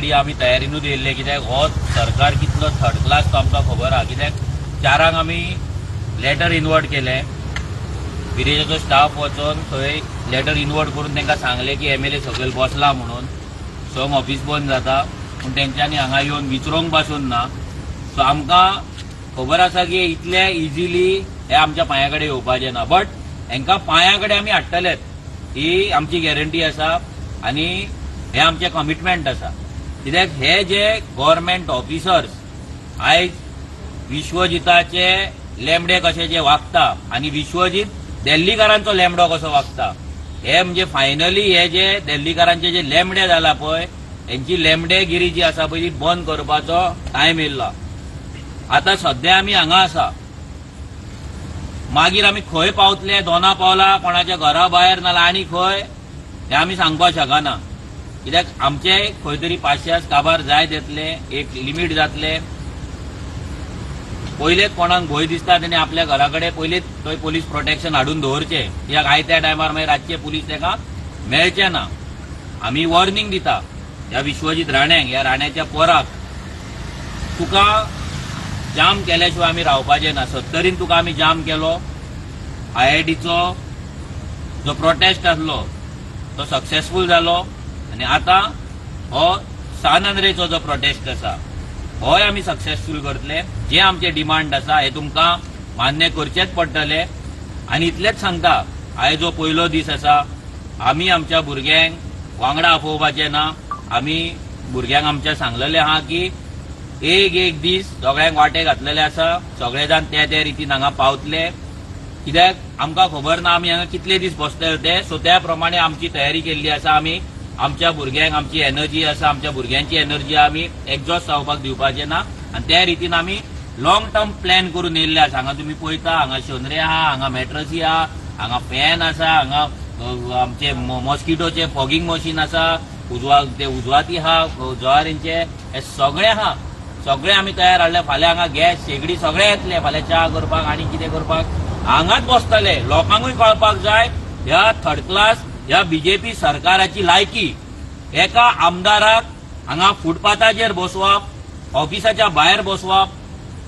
Already आमी तयारीनूच येयल्ले, कित्याक हो सरकार कितलो थर्ड क्लास तो आमकां खबर आहा. कित्याक 4 आमी लेटर इनवर्ट केलें, विरेजाचो स्टाफ वचोन थंय लेटर इनवर्ट करून तांकां सांगलें की एमएलए सकयल बसला म्हणून, 6 ऑफिस बंद जाता, पूण तेंच्यांनी हांगा येवन विचारूंक पासून ना. सो आमकां खबर आसा की इतले इजिली हे आमच्या पांया कडेन येवपाचें ना, बट हेंकां पांया कडेन आमी हाडटलेच ही आमची गॅरंटी आसा आनी हे आमचें कमिटमेंट आसा. कित्याक हे जे गव्हर्मेंट ऑफिसर्स आयज विश्वजिताचे लेमडे कशे जे वागता आनी विश्वजीत दिल्लीकारांचो लेमडो कसो वागता, हे म्हणजे फायनली हे जे दिल्लीकारांचे जे लेमडे जाला पळय, हेंची लेमडेगिरी जी आसा पळय ती बंद करपाचो टायम येयला. आतां सद्या आमी हांगा आसा, मागीर आमी खंय पावतले, दोना पावला कोणाच्या घरा भायर नाल्यार आनी खंय, हें आमी सांगपाक शकना. कित्याक आमचे खंय तरी पाशियास काबार जायत येतले, एक लिमीट जातले. पयलेच कोणाक भंय दिसता तेणे आपल्या घरा कडेन पयलींच थंय पोलीस प्रोटेक्शन हाडून दवरचें, कित्याक आयत्या टायमार मागीर रातचे पुलीस ताका मेळचे ना. आमी वॉर्निंग दिता ह्या विश्वजीत राण्यांक, ह्या राण्याच्या पोराक, तुका जाम केल्या शिवाय आमी रावपाचें ना. 70 तुका आमी जाम केलो, आयआयटीचो जो प्रोटेस्ट आसलो तो सक्सेसफूल जालो आनी आतां हो सान आंद्रेचो जो प्रोटेस्ट आसा होय आमी सक्सेसफूल करतले. जे आमचे डिमांड आसा हे तुमकां मान्य करचेच पडटले. आनी इतलेंच सांगता, आयज जो पयलो दीस आसा, आमी आमच्या भुरग्यांक वांगडा आपोवपाचें ना. आमी भुरग्यांक आमच्या सांगलेलें आहा की एक एक दीस सगळ्यांक वाटे घातलेले आसा, सगळे जाण त्या त्या रितीन हांगा पावतले. कित्याक आमकां खबर ना आमी हांगा कितले दीस बसतले ते, सो त्या प्रमाणे आमची तयारी केल्ली आसा. आमी आमच्या भुरग्यांक आमची एनर्जी आसा, आमच्या भुरग्यांची एनर्जी आमी एक्झॉस्ट जावपाक दिवपाचें ना आनी त्या रितीन आमी लॉंग टर्म प्लॅन करून येयल्ले आसा. हांगा तुमी पळयता, हांगा शोनरे आहा, हांगा मॅट्रसी आहा, हांगा फॅन आसा, हांगा आमचे मॉस्किटोचे फॉगिंग मशीन आसा, ते उजवाती आहा, जवारींचे हे सगळे आहा, सगळे आमी तयार हाडले. फाल्यां हांगा गॅस शेगडी सगळे येतले, फाल्यां च्या करपाक आनी कितें करपाक हांगाच बसतले. लोकांकूय कळपाक जाय ह्या थर्ड क्लास ह्या बीजेपी सरकाराची लायकी. एका आमदाराक हांगा फुटपाथाचेर बसोवप, ऑफिसाच्या भायर बसोवप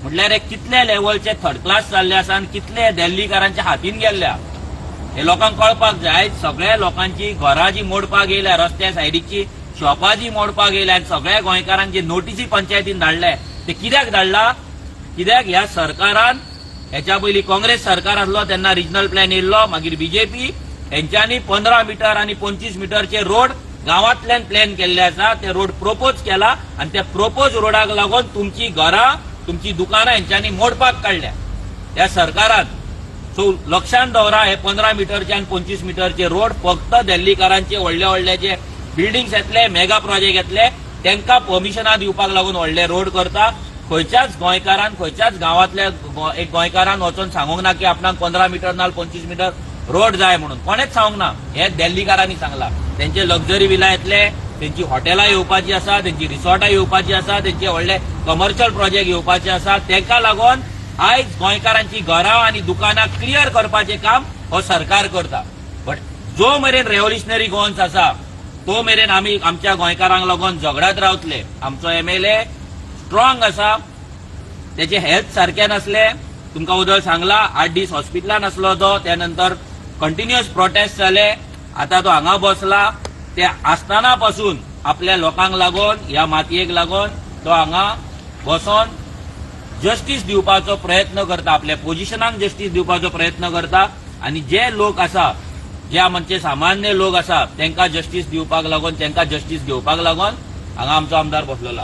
म्हटल्यार कितले लेवलचे थर्ड क्लास जाल्ले आसा आनी कितले दिल्लीकारांच्या हातीन गेल्ल्या हे लोकांक कळपाक जाय. सगळ्या लोकांची घरां जी मोडपाक येयल्या, रस्त्या सायडीची शॉपां जी मोडपाक येयल्या आनी सगळ्या गोंयकारांक जे नोटीसी पंचायतीन धाडले ते कित्याक धाडला? कित्याक ह्या सरकारान हेच्या पयलीं काँग्रेस सरकार आसलो तेन्ना रिजनल प्लॅन येयल्लो, मागीर बीजेपी हेंच्यांनी 15 मिटर आनी 25 मिटरचे रोड गांवांतल्यान प्लॅन केल्ले आसा, ते रोड प्रोपोज केला आनी त्या प्रोपोज रोडाक लागून तुमची घरां, तुमची दुकानां हेंच्यांनी मोडपाक काडल्या ह्या सरकारान. सो लक्षांत दवरा, हे 15 मिटरचे आनी 25 मिटरचे रोड फक्त दिल्लीकारांचे व्हडले व्हडले जे बिल्डिंग्स येतले, मेगा प्रोजेक्ट येतले तांकां परमिशनां दिवपाक लागून व्हडले रोड करता. खंयच्याच गोंयकारान, खंयच्याच गांवांतल्या एक गोंयकारान वचोन सांगूंक ना की आपणाक 15 मिटर नाल 25 मिटर रोड जाय म्हणून, कोणेच सांगूंक ना. हे दिल्लीकारांनी सांगला. तेंचे लक्झरी विला येतले, तेंची हॉटेलां येवपाची आसा, तेंची रिसॉर्टां येवपाची आसा, तेंचे व्हडले कमर्शियल प्रोजेक्ट येवपाचे आसा. तेका लागून आयज गोंयकारांची घरां आनी दुकानां क्लियर करपाचें काम हो सरकार करता. बट जो मेरेन रेव्होल्युशनरी गोवन्स आसा तो मेरेन आमी आमच्या गोंयकारांक लागून झगडत रावतले. आमचो एमएलए स्ट्रॉंग आसा, तेचे हेल्थ सारकें नासलें, तुमकां उदळ सांगला, 8 दीस हॉस्पिटलान आसलो तो, त्या नंतर कंटिन्युअस प्रोटेस्ट जाले, आतां तो हांगा बसला. ते आसतना पासून आपल्या लोकांक लागून, ह्या मातयेक लागून तो हांगा बसोन जस्टीस दिवपाचो प्रयत्न करता, आपल्या पोजिशनाक जस्टीस दिवपाचो प्रयत्न करता आनी जे लोक आसा, जे आमचे सामान्य लोक आसा तांकां जस्टीस दिवपाक लागून, तांकां जस्टीस घेवपाक लागून हांगा आमचो आमदार बसलेलो.